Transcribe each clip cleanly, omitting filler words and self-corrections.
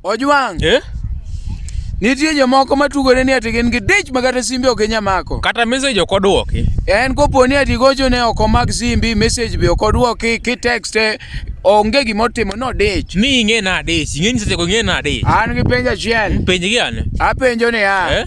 Ojwang'. Eh? Nitie jomoko matugore ni ati gin gi dich ma kata simbe ok inya mako. Kata message ok odwoki. En kopo ni ati gochone ok omak simbi, message be ok odwoki, kitexte onge gima otimo nodich. Mi ing'e na adich, ing'e ni seche go ing'e na adich. An gi penjo achiel. Penj gi ane. Apenjo niya. Eh?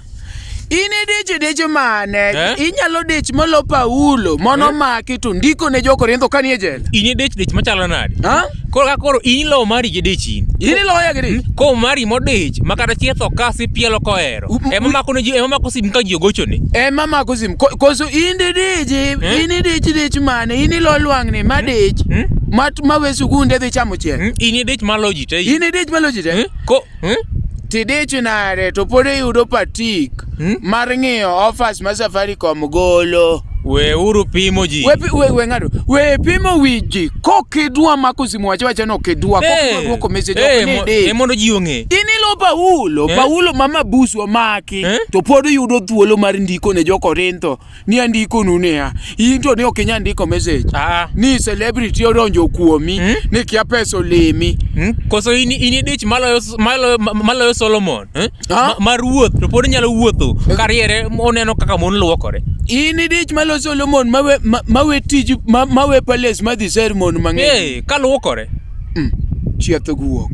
In idich dich mane? Eh? Inyalo dich molo Paulo mono Eh? maki to ndiko ne jo-Korintho ka nie jela. In idich dich machalo nade? Ha? Koro ka koro in ilowo mari gi dich in. In iloya gi dich. Ko mari modich ma kata chieth ok kasi pielo kohero. Ema mako ne ji ema mako sim ka ji ogochoni. Ema mako sim. Koso in didiji, Eh? in idich dich mane? In ilo lwang'ni madich. Hmm? Mat mawe sugunde dhi chamo chiel. In idich malo ji te. In idich malo ji te. Ko Hmm? Tidich nade to pod iyudo patik Hmm? mar ng'iyo offers ma Safaricom golo. Weuru pimo ji. We, we, we ng'ado we pimo wi ji kokidwa mako simu wacha wacha no kidwa kokidwa duoko message ok ni di. Eh, mondo ji ong'e. In ilo Paulo, Eh? Paulo mama busu omaki Eh? to pod iyudo thuolo mar ndiko ne jo-Korintho ni andikonu niya in to ne ok inyal ndiko message Ah. ni celebrity odonjo kuomi Hmm? ni kia pesa olimi Koso in in idich maloyo maloyo maloyo Solomon, eh? Ah? Ma ruoth to pod inyalo wuotho kariere oneno kaka mon luokore. In idich maloyo Solomon mawe mawe tij mawe palace madhi ser mon mang'eny. Eh, kaluokore. Chieth guok.